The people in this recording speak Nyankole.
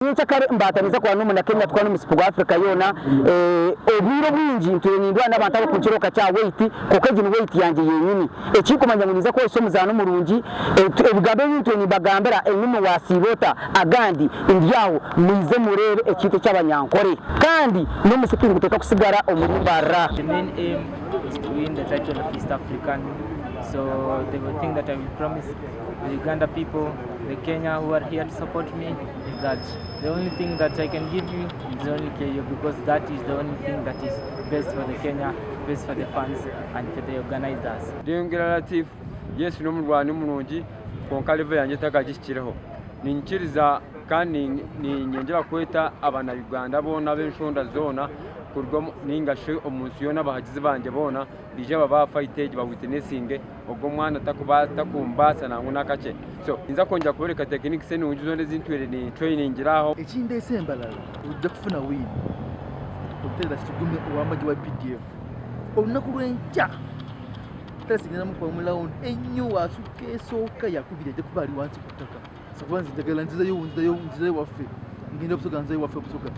Nyencakare mbaataniza kurwana n'Omunyakenya tukaba n'omusipi gwa Africa yoona. Obwire obwingi ntwire nindwana n'abantu abarikunkira okakye aha weight kwonka egi ni weight yangye yenyini. Ekinkumanya ngu ninza kukozesa omuzaano murungi, ebigambo ebi ntwire nimbagambira enyima waasiiba ota agandi ndi aho mwije mureebe ekintu eky'abanyankore kandi n'omusipi niguteekwa kusigara omuri Mbarara. The main aim is to win the title of East African so the thing that I will promise the Uganda people, the Kenya who are here to support me is that the only thing that I can give you is only KO because that is the only thing that is best for the Kenya, best for the fans and for the organizers. Ndeyongyera Latif, Yes n'omurwani murungi kwonka level yangye takagihikireho. Niinyikiriza kandi niinyongyera kweta abana Uganda boona ab'enshonda zoona kuruga ninga shi omu nsi yoona abahagizi bangye boona baije babe aha fight egi ba witnessinge ogu omwana takumbaasa nangwa n'akakye. So ninza kwongyera kuboreka techniques enungi zoona ezi ntwire ni trainingira aho. Ekindeese Mbarara ojja kufuna win okutereera Kitugume ow'amagye wa updf olunaku lw'enkya. Teresi ngenda mukuba mu round ennyo asukka esooka yakubiri ajja kuba ali wansi ku ttaka. Kuba nze njagala nzizeyo nzizeyo nzizeyo waffe ngenda Busoga nzizeyo waffe Busoga.